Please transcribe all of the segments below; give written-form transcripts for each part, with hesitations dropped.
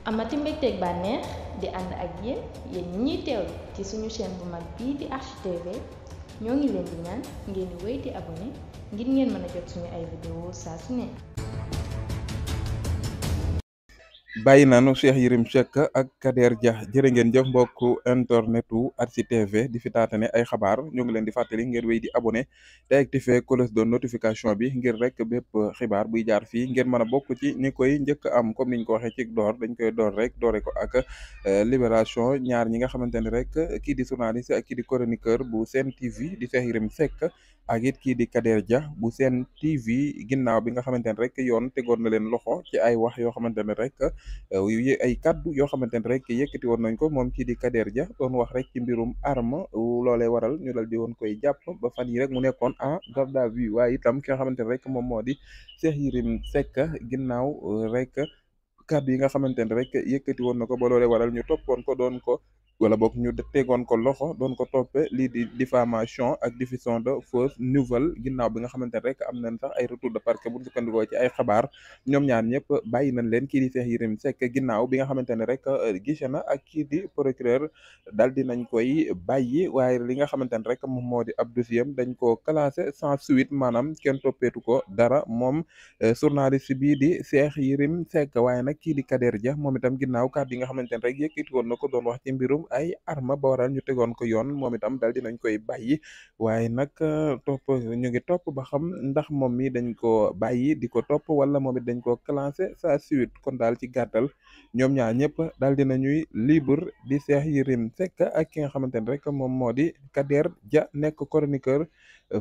amati mbégteeg bànneex di ànd ak yéen ñi ñuy teewlu ci suñu chaîne bu mag bii di Archi TV ñoo ngi leen di ñaan ngeen di wéy di abonné ngir ngeen mën a jot suñu ay vidéo saa su ne. bàyyi naanu Cheikh Yérim Seck ak Kader Dia jërë ngeen jëf mbokku internetu Archi TV di fi taatane ay xabaar ñu ngi leen di fàttali ngeen wéy di abonné te activé cloche de notification bi ngir rek bépp xibaar buy jaar fii ngeen mën a bokk ci ñi koy njëkk am comme niñ ko waxee ci door dañ koy door rek doore ko ak Libération ñaar ñi nga xamante ne rek kii di journaliste ak kii di chroniqueur bu Sen TV di Cheikh Yérim Seck ak it kii di Kader Dia bu Sen TV ginnaaw bi nga xamante ne rek yoon tegoon na leen loxo ci ay wax yoo xamante ne rek ay kaddu yoo xamante ne rek yëkkati woon nañ ko moom kii di Kader Dia doon wax rek ci mbirum arme loolee waral ñu dal di woon koy jàpp ba fan yi rek mu nekkoon en garde à vue waaye itam ki nga xamante ne rek moom moo di Cheikh Yérim Seck ginnaaw rek kaddu yi nga xamante ne rek yëkkati woon na ko ba loolee waral ñu toppoon ko doon ko wala boog ñu tegoon ko loxo doon ko toppe lii di diffamation ak diffusion de fausse nouvelle ginnaaw bi nga xamante ne rek am nañ sax ay retour de parquet bu ñu sukkandikoo ci ay xabaar ñoom ñaar ñëpp bàyyi nañ leen kii di Cheikh Yérim Seck ginnaaw bi nga xamante ne rek gise na ak kii di procureur daal di nañ koy bàyyi waaye li nga xamante ne rek moom moo di ab dossier dañ ko classé sans suite maanaam kenn toppeetu ko dara moom journaliste bii di Cheikh Yérim Seck waaye nag kii di Kader Dia moom itam ginnaaw kàddu yi nga xamante ne rek yëkkati woon na ko doon wax ci mbirum ay arme ba waral ñu tegoon ko yoon moom itam dal dinañ koy bàyyi waaye nag topp ñu ngi topp ba xam ndax moom mi dañ ko bàyyi di ko topp wala moom it dañ ko classé sa suite kon daal ci gàttal ñoom ñaar ñëpp daal dinañuy libre di Cheikh Yérim Seck ak ki nga xamante ne rek moom moo di Kader Dia nekk chroniqueur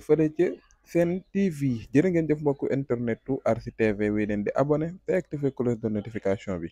fële ca Sen TV jërë ngeen jëf mbokku internetu Archi TV wi leen di abonné te activé cloche de notification bi